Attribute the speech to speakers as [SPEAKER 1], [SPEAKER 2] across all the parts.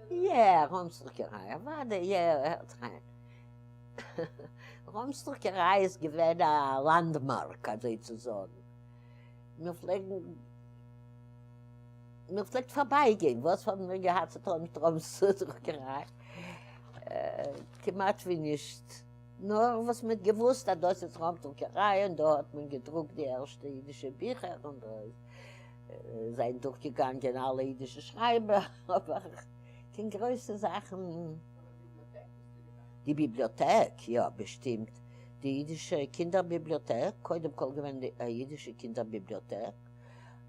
[SPEAKER 1] יע, ראמס דרוקעריי, אוודאי, יע, הערט זיך איין. ראמס דרוקעריי איז געווען א landmark אזוי צו זאגן. מיר פלעגן, מיר פלעגט פארבייגיין, וואס האבן מיר געהאט צו טון מיט ראמס דרוקעריי? כמעט ווי נישט. נאר וואס מען האט געוואוסט אז דאס איז ראמס דרוקעריי און דא האט מען געדרוקט די ערשטע אידישע ביכער און דא זענען דורכגעגאנגען אלע אידישע שרייבער, אבער קיין גרויסע זאכן. די ביבליאטעק? יא, באשטימט. די אידישע קינדער ביבליאטעק, קודם כל געווען א אידישע קינדער ביבליאטעק,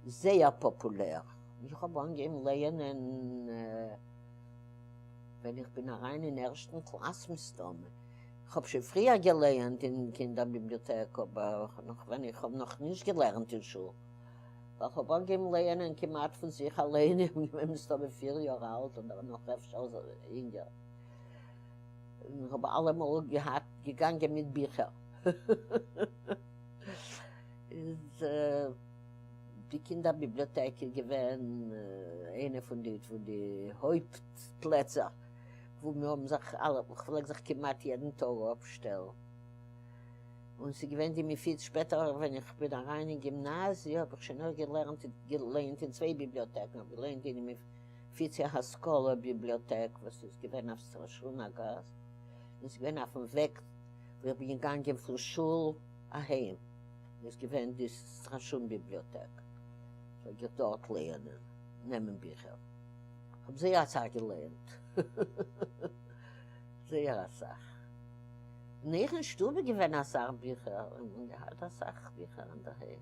[SPEAKER 1] זייער פאפולער. איך האב אנגעהויבן לייענען ווען איך בין אריין אין ערשטן קלאס מסתמא. איך האב שוין פריער געלייענט אין קינדער ביבליאטעק, אבער נאך ווען איך האב נאך נישט געלערנט אין שול. ווייל כ'האב אנגעהויבן לייענען כמעט פון זיך אליין, איך בין געווען מסתמא פיר יאר אלט אדער נאך אפשר אינגער, און כ'האב אלעמאל געהאט געגאנגען מיט ביכער. איז די קינדער ביבליאטעק איז געווען איינע פון די פון די הויפט פלעצער וואו מיר האבן זיך אלע, כ'פלעג זיך כמעט יעדן טאג אפשטעלן. און ס'איז געווען די מפיץ שפעטער ווען איך בין אריין אין גימנאזיע האב איך שוין אויך געלערנט געלייענט אין צוויי ביבליאטעקן האב געלייענט אין די מפיצי השכלה ביבליאטעק וואס איז געווען אויף סטראשונא גאס און ס'איז געווען אויפן וועג וואו איך בין געגאנגען פון שול אהיים איז געווען די סטראשון ביבליאטעק פלעג איך דארט לייענען נעמען ביכער כ'האב זייער אסאך געלייענט זייער אסאך. און אויך אין שטוב איז געווען אסאך ביכער, און מען האט געהאט אסאך ביכער אינדערהיים.